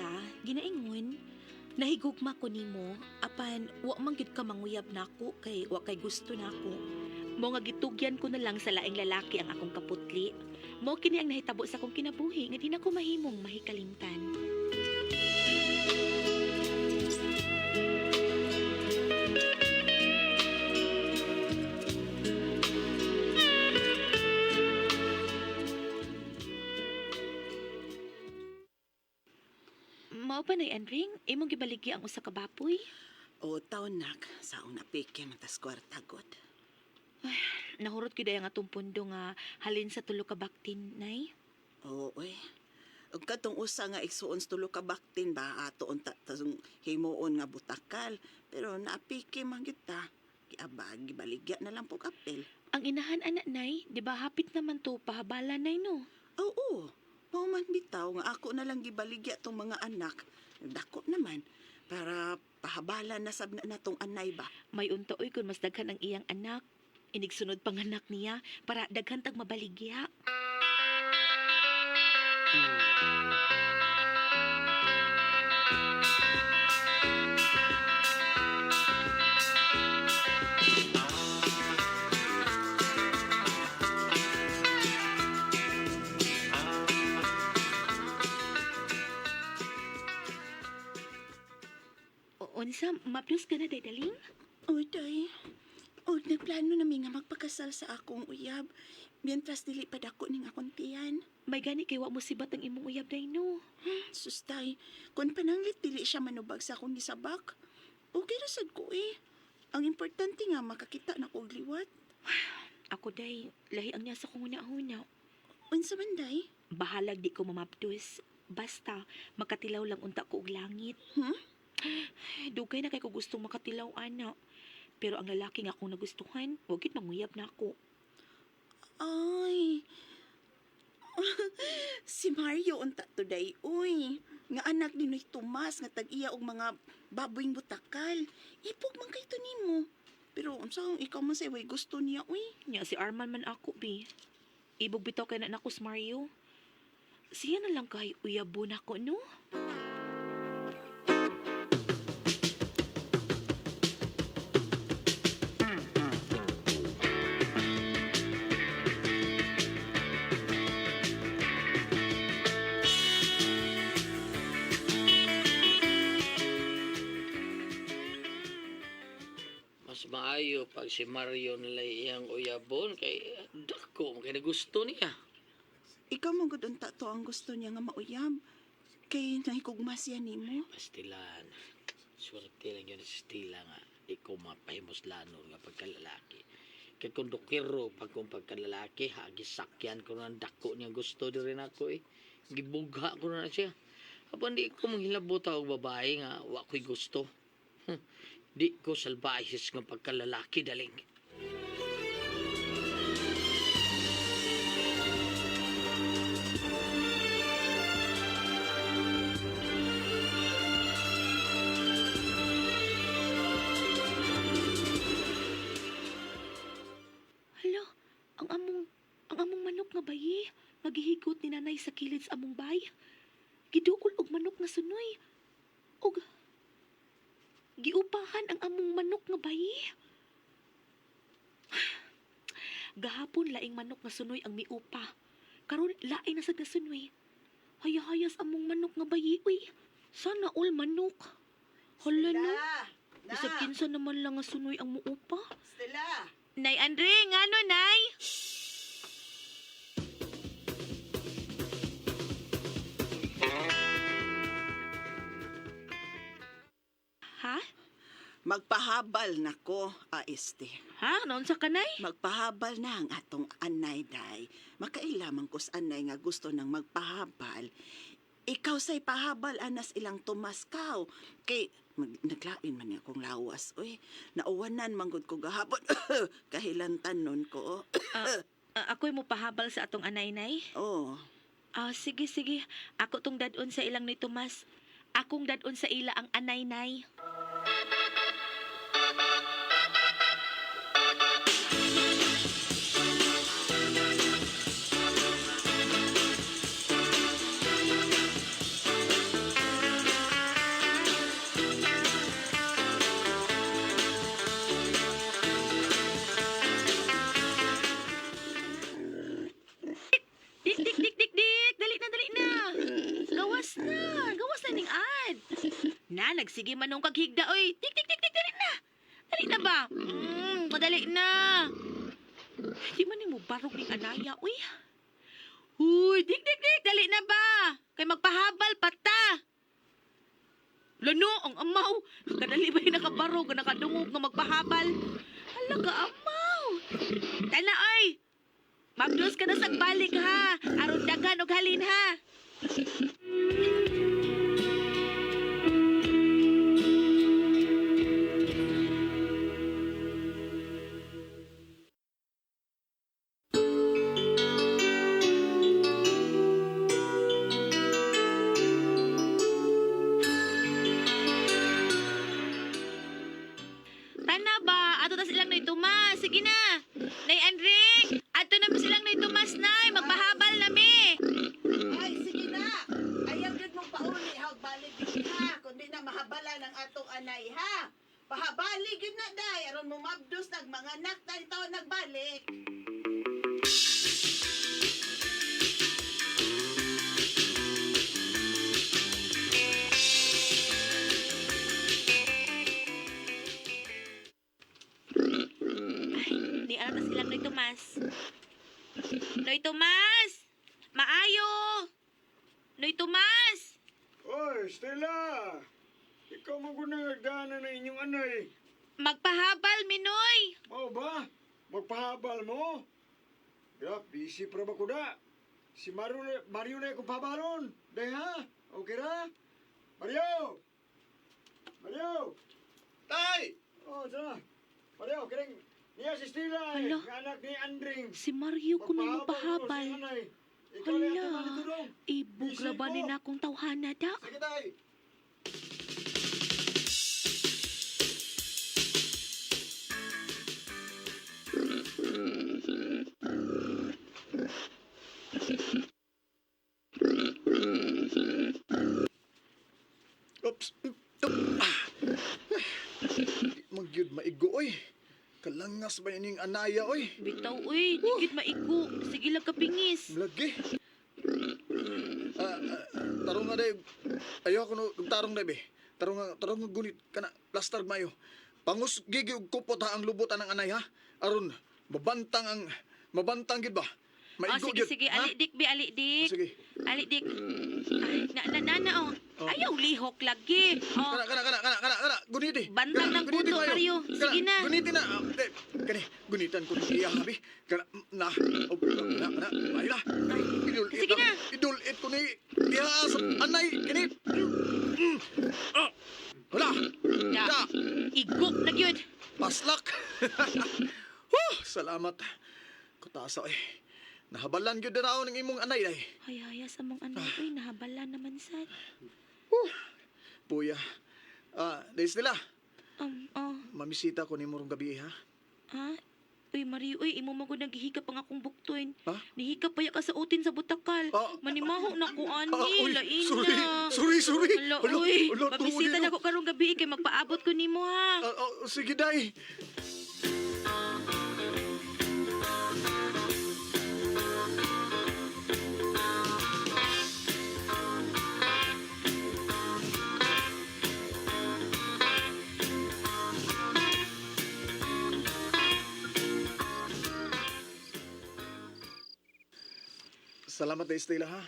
Stella, ginaingon, nahigugma ko nimo apan wa man gyud ka manguyab nako kay wa kay gusto nako. Mo nga gitugyan ko na lang sa laing lalaki ang akong kaputli. Mo kini ang nahitabo sa akong kinabuhi nga di na ko mahimong mahikalimtan. Mao pa nay Andring, imong gibaligya ang usa ka baboy. O taon nak, saong napike man tas kwarta god. Nahurot gyud ay ang atong pundo nga halin sa tulo ka baktin, nay. Oo, oy. Ug katong usa nga igsuon sa tulo ka baktin ba ato unta tasong himuon nga butakal, pero naapike man gyud ta. Giabag, gibaligya na lang pug apel. Ang inahan ana nay, di ba hapit naman to pahabala nay no? Oo, mao man bitaw nga ako na lang gibaligya tong mga anak. Dako naman para pahabala na sab na natong anay ba. May unta oy kun mas daghan ang iyang anak. Inigsunod pang anak niya para daghan tag mabaligya. Unsa, maplos ka na, Daling? Uy, day. Uy, nagplano nami nga magpakasal sa akong uyab. Mientras dili pa dako ning akong tiyan. May gani kay wa mo sibat ang imong uyab day no. Sustay, kung pananglit dili siya manubag sa akong gisabak. Okay ra sad ko eh. Ang importante nga makakita na ko og liwat. Ako day, lahi ang niya sa kong una-una. Unsa man day? Bahalag di ko mamapdos. Basta, makatilaw lang unta ko og langit. Hmm? Dugay na kay ko gustong makatilaw, ana. Pero ang lalaki nga akong nagustuhan, wag gid manguyab na ako. Ay. Si Mario unta today, uy. Nga anak ni Noy Tomas nga tag-iya og mga baboyng butakal. Ipog man kay to nimo. Pero unsa kung ikaw man say way gusto niya, uy. Nya si Arman man ako, bi. Ibog bitaw kay na nako si Mario. Siya na lang kay uyabo nako, no? Mas maayo pag si Mario nila iyang uyabon kay dako man kay gusto niya. Ikaw man gud unta to ang gusto niya nga mauyab. Kay nahikugma siya nimo. Pastilan. Swerte lang yun si Stila nga di ko mapahimuslanon nga pagkalalaki. Kay kung dokero pag kung pagkalalaki, hagi sakyan ko na ang dako niya gusto di rin ako eh. Gibugha ko na siya. Apan di ko manghilabot og babae nga wa ko'y gusto. Di ko salbahis nga pagkalalaki daling. Hala, ang among manok nga bayi, magihigot ni nanay sa kilid sa among bay. Giduol og manok nga sunoy. Og giupahan ang among manok nga bayi. Gahapon laing manok nga sunoy ang miupa. Karon laing na sad nga sunoy. Hayahayas among manok nga bayi, uy. Sana all manok. Hala no. Bisag kinsa naman lang nga sunoy ang muupa. Stella! Nay Andre, ngano nay? Ha? Magpahabal na ko, este. Ha? Naunsa ka nay? Magpahabal na ang atong anay, day. Makailamang ko sa anay nga gusto nang magpahabal. Ikaw say pahabal anas ilang tumaskaw. Kay naglain man niya akong lawas, uy. Nauwanan manggod ko gahapon. Kahilantan nun ko. Ah, ako'y mo pahabal sa atong anay nay. Oh. Ah, sige sige. Ako tong dadon sa ilang ni Tomas. Akong dadon sa ila ang anay nay. Gawas na ning ad. Na, nagsige man nung kaghigda, oy. Tik, tik, tik, tik, dali na. Dali na ba? Madali na. Di man nimo barog ning anaya, uy. Uy, dik, dik, dik, dali na ba? Kay magpahabal pata. Lano, ang amaw. Kadali ba yung nakabarog, nga nakadungog nga magpahabal? Hala ka, amaw. Tana, oy. Mabdos ka na sa balik, ha. Aron daghan og halin, ha. Tana ba? Ato ta silang Nay Tomas. Sige na. Nay Andring, ato na silang Nay Tomas, Nay. Magpahabal na mi. Ay, sige na. Ayaw gyud mong pauli ha, og balik gyud ha. Kundi na mahabala ng atong anay ha. Pahabali gyud na day aron mo mabdos nag mga anak tayo nagbalik. Ay, di alam na silang Nay Tomas. Nay Tomas! Maayo! Nay Tomas! Oy, Stella! Ikaw mo ko nagdaanan ng inyong anay. Magpahabal, Minoy! Mao ba? Magpahabal mo? Ya, busy pa ba ko da? Si Mario, Mario na akong pahabalon. Day ha? Okay ra? Mario! Mario! Tay! Oh, sana. Mario, kiring niya si Stella eh. Hala. Nga anak ni Andring. Si Mario ko na Magpahabal ko magpahabal. sa anay. Ikaw na Hala. ito manitulong. Ibog ra ba ni na akong tawhana da? Sige, tay! Oops. Ah. Di man gyud maigo oy. Kalangas ba ining anaya oy? Bitaw, uy. Di gyud maigo. Sige lang kapingis. Lagi. Ah, ah, tarong nga day. Ayaw ko no, tarong day be. Tarong nga gunit kana plaster mayo. Pangus gigi og kupot ha ang lubot anang anay ha. Aron mabantang ang mabantang gid ba? Oh, Maigo sige, gyud, sige. ha? Ali, dik, bi, ali, dik. Sige. Ali, dik. Ay, na, na, na, na, oh. Oh. Ayaw, lihok lagi. Oh. Kana kana kana kana kana kana guniti. Bantang Kana, ng guniti puto, kayo. Mario. Kana, Sige na. Guniti na. Ah, de, kani gunitan ko ni iya habi. Kana na. Oh, na na. Ay na. Idol Sige na. Idol it ko ni diha sa anay kini. Mm. Ah. Wala. Da. Da. Igo na gyud. Paslak. Huh, salamat. Kutasa eh. Nahabalan gyud na ng imong anay day. Ay, ay, sa mong anak, uy, nahabala naman sad. Huh. Puya. Ah, days nila. Oh, Mamisita ko nimo rong gabi ha. ha? Uy, Mario, uy, imo man gud naghihikap ang akong buktoy. Ha? Nihikap pa ya ka sa utin sa butakal. Ah. Manimaho na ko, ani, Ah, uy, lain sorry, na. sorry, sorry. Hala, Hala, uy, hala, pabisita tuod na nino. ko karong gabi kay magpaabot ko nimo ha. Ah, ah, sige, day. Salamat day, Stella, ha.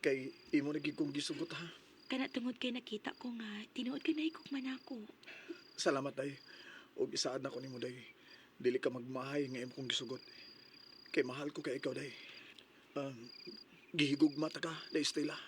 Kay imo na gid kong gisugot, ha. Kana tungod kay nakita ko nga tinuod kay nahigog man ako. Salamat day. Og isaad na ko nimo day. Dili ka magmahay nga imo kong gisugot. Kay mahal ko kay ikaw day. Um, gihigugma ta ka, day Stella.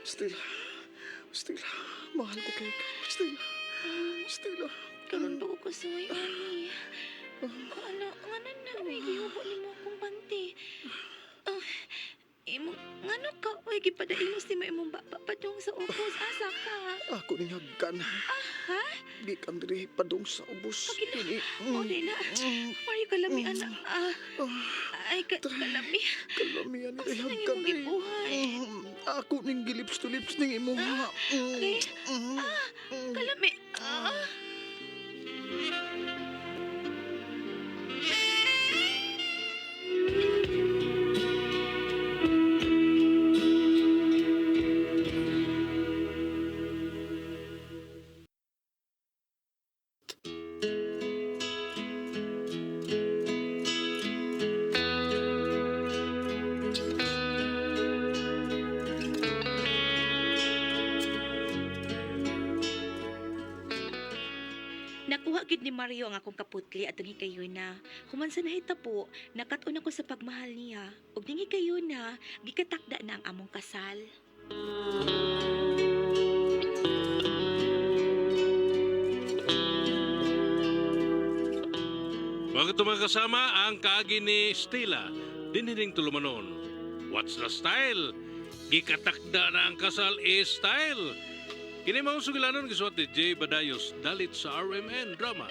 Stella, Stella, mahal ko kay ikaw. Stella, Stella. Karon pa ko kasuway ani. Ano, ano na may gihubo nimo akong panty. Ah, Imong ngano ka oy gipadailos nimo imong baba padung sa ubos asa ka. Ako ning hagkan. Ha? Gikan diri padung sa ubos. Pagina- Dili. O di na. Mario kalami ana. Ah, ay kalami. Kalamian ni Asa nang hagkan. imong gibuhay? Ako ning gilips to lips ning imong ha. Ay, kalami. Ah. Nakuha gid ni Mario ang akong kaputli atong hikayuna. Human sa nahitabo, nakat-on ako sa pagmahal niya. Ug ning hikayuna, gikatakda na ang among kasal. Mga itong mga kasama ang kaagi ni Stella, dinining tulumanon. What's the style? Gikatakda na ang kasal is style. Kini maong sugilanon gisuwat ni Jay Badayos dalit sa RMN Drama.